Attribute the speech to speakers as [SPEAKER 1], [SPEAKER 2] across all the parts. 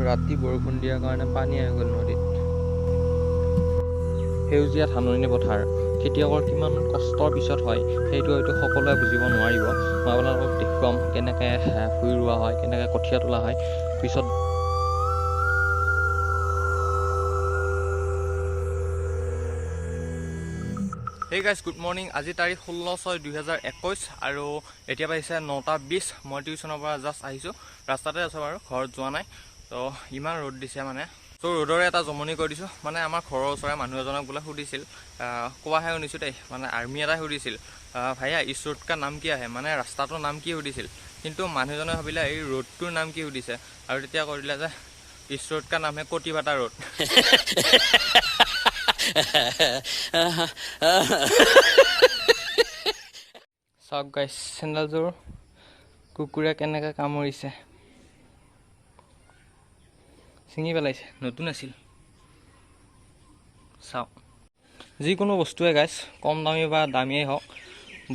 [SPEAKER 1] ৰাতি বৰষুণ দিয়াৰ কাৰণে পানী আহি গ'ল নদীত। সেউজীয়া ধাননি পথাৰ খেতিয়কৰ কিমান কষ্টৰ পিছত হয় সেইটো হয়তো সকলোৱে বুজিব নোৱাৰিব। মই আপোনালোকক দেখুৱাম কেনেকৈ ভূঁই ৰোৱা হয়, কেনেকৈ কঠীয়া তোলা হয় পিছত। Hey guys, good morning. আজি তাৰিখ 16/6/2021 আৰু এতিয়া বাজিছে 9:20। মই টিউশ্যনৰ পৰা জাষ্ট আহিছোঁ, ৰাস্তাতে আছোঁ বাৰু, ঘৰত যোৱা নাই। তো ইমান ৰ'দ দিছে মানে, ত' ৰ'দৰে এটা জমনি কৰি দিছোঁ। মানে আমাৰ ঘৰৰ ওচৰৰে মানুহ এজনক বোলে সুধিছিল, কোৱাহে শুনিছোঁ দেই, মানে আৰ্মি এটাই সুধিছিল, ভাইয়া ইছ ৰোড কা নাম কি আহে, মানে ৰাস্তাটোৰ নাম কি সুধিছিল। কিন্তু মানুহজনে ভাবিলে এই ৰোডটোৰ নাম কি সুধিছে, আৰু তেতিয়া কৈ দিলে যে ইছ ৰোড কা নাম হে কটিভাটা ৰোড। চাওক গাইছ, চেণ্ডেলযোৰ কুকুৰে কেনেকৈ কামুৰিছে, ছিঙি পেলাইছে, নতুন আছিল। চাওক, যিকোনো বস্তুৱে গাইছ, কম দামী বা দামীয়েই হওক,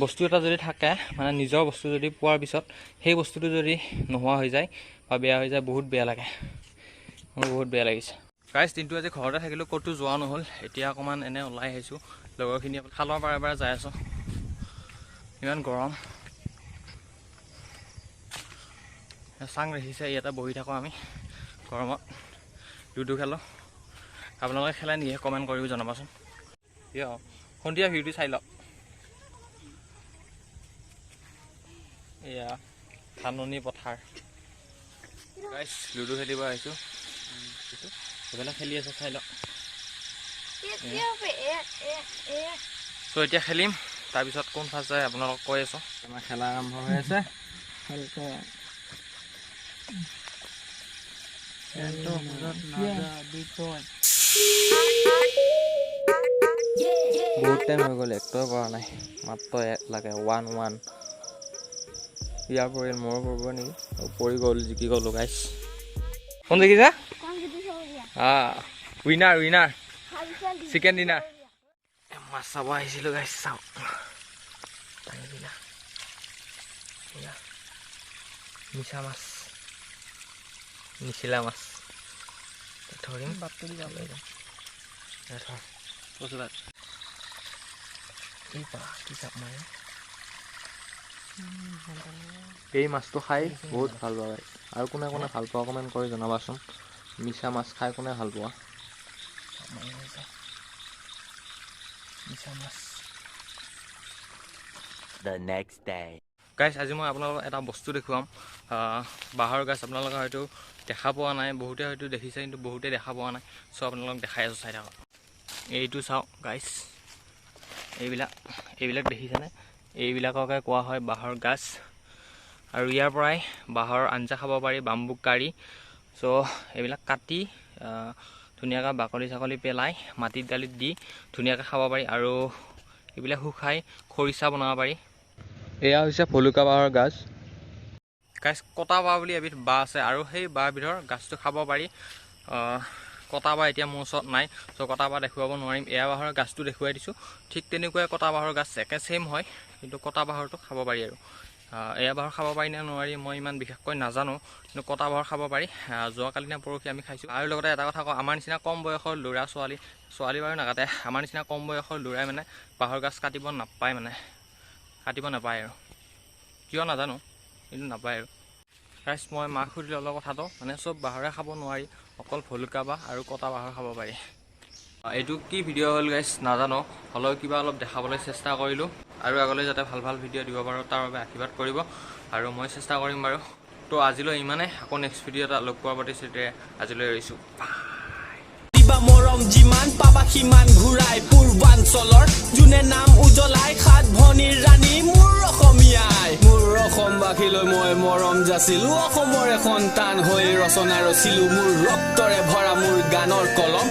[SPEAKER 1] বস্তু এটা যদি থাকে, মানে নিজৰ বস্তু যদি পোৱাৰ পিছত সেই বস্তুটো যদি নোহোৱা হৈ যায় বা বেয়া হৈ যায়, বহুত বেয়া লাগে। মোৰ বহুত বেয়া লাগিছে গাইছ। দিনটো আজি ঘৰতে থাকিলোঁ, ক'তো যোৱা নহ'ল। এতিয়া অকণমান এনে ওলাই আহিছোঁ, লগৰখিনি খালৰ পাৰে পাৰে যাই আছোঁ। ইমান গৰম, চাং দেখিছে, ইয়াতে বহি থাকোঁ আমি গৰমত, লুডু খেলোঁ। আপোনালোকে খেলে নেকি কমেণ্ট কৰিব জনাবচোন। কিয় সন্ধিয়া ভিউটো চাই লওক। এয়া ধাননি পথাৰ। গাইছ, লুডু খেলিব আহিছোঁ, সেইফালে খেলি আছে, চাই লওক। চ' এতিয়া খেলিম, তাৰপিছত কোন ফাৰ্ষ্ট যায় আপোনালোকক কৈ আছোঁ। আমাৰ খেলা আৰম্ভ হৈ আছে। বহুত টাইম হৈ গ'ল, একটোৱে পৰা নাই, মাত্ৰ এক লাগে, 1-1। ইয়াৰ পৰিল, মোৰো পৰিব নেকি? পৰি গ'ল, জিকি গ'লো গাইছ। কোন জিকিছে? Winner winner, chicken dinner. মাছ চাব আহিছিলোঁ গাইছ, চাওক মিছা মাছ, নিচিলা মাছ ধৰিম। এই মাছটো খাই বহুত ভাল পাওঁ আৰু কোনে কোনে ভাল পোৱা কমেণ্ট কৰি জনাবাচোন। মিছা মাছ খাই কোনে ভাল পোৱা? মিছা মাছ।
[SPEAKER 2] The next day.
[SPEAKER 1] গাইছ, আজি মই আপোনালোকক এটা বস্তু দেখুৱাম, বাঁহৰ গাছ। আপোনালোকে হয়তো দেখা পোৱা নাই, বহুতে হয়তো দেখিছে কিন্তু বহুতে দেখা পোৱা নাই। চ' আপোনালোকক দেখাই আছোঁ, চাই থাকক। এইটো চাওক গাইছ, এইবিলাক দেখিছেনে? এইবিলাককে কোৱা হয় বাঁহৰ গাছ। আৰু ইয়াৰ পৰাই বাঁহৰ আঞ্জা খাব পাৰি, বাম্বু কাৰী। চ' এইবিলাক কাটি ধুনীয়াকৈ বাকলি চাকলি পেলাই মাটিত দালিত দি ধুনীয়াকৈ খাব পাৰি। আৰু এইবিলাক শুকাই খৰিচা বনাব পাৰি। এয়া হৈছে ভলুকা বাঁহৰ গাছ। গাছ, কটা বাঁহ বুলি এবিধ বাঁহ আছে আৰু সেই বাঁহবিধৰ গাছটো খাব পাৰি। কটা বাঁহ এতিয়া মোৰ ওচৰত নাই, চ' কটা বাঁহ দেখুৱাব নোৱাৰিম। এয়া বাঁহৰ গাছটো দেখুৱাই দিছোঁ। ঠিক তেনেকুৱাই কটা বাঁহৰ গাছ একে ছেইম হয়, কিন্তু কটা বাঁহৰটো খাব পাৰি। আৰু এয়া বাঁহৰ খাব পাৰি নে নোৱাৰি মই ইমান বিশেষকৈ নাজানো, কিন্তু কটা বাঁহৰ খাব পাৰি। যোৱাকালি নে পৰহি আমি খাইছোঁ। আৰু লগতে এটা কথা কওঁ, আমাৰ নিচিনা কম বয়সৰ ল'ৰা ছোৱালী, ছোৱালী বাৰু নাকাটে, আমাৰ নিচিনা কম বয়সৰ ল'ৰাই মানে বাঁহৰ গাছ কাটিব নাপায়, মানে কাটিব নাপায় আৰু কিয় নাজানো, কিন্তু নাপায়। আৰু গাইছ, মই মাক সুধি ল'লোঁ কথাটো, মানে চব বাঁহৰে খাব নোৱাৰি, অকল ভলুকা বাঁহ আৰু কটা বাঁহৰ খাব পাৰি। এইটো কি ভিডিঅ' হ'ল গাইছ নাজানো, হ'লেও কিবা অলপ দেখাবলৈ চেষ্টা কৰিলোঁ। আৰু আগলৈ যাতে ভাল ভাল ভিডিঅ' দিব পাৰোঁ তাৰ বাবে আশীৰ্বাদ কৰিব, আৰু মই চেষ্টা কৰিম বাৰু। তো আজিলৈ ইমানে, আকৌ নেক্সট ভিডিঅ' এটা লগ পোৱাৰ প্ৰতিশ্ৰুতিৰে আজিলৈ এৰিছোঁ।
[SPEAKER 3] মৰম যিমান পাবা সিমান ঘূৰাই, পূৰ্বাঞ্চলৰ যোনে নাম উজ্বলাই, সাত ভনীৰ ৰাণী মোৰ অসমীয়াই। মোৰ অসমবাসীলৈ মই মৰম যাচিলো, অসমৰে সন্তান হৈ ৰচনা ৰচিলো, মোৰ ৰক্তৰে ভৰা মোৰ গানৰ কলম।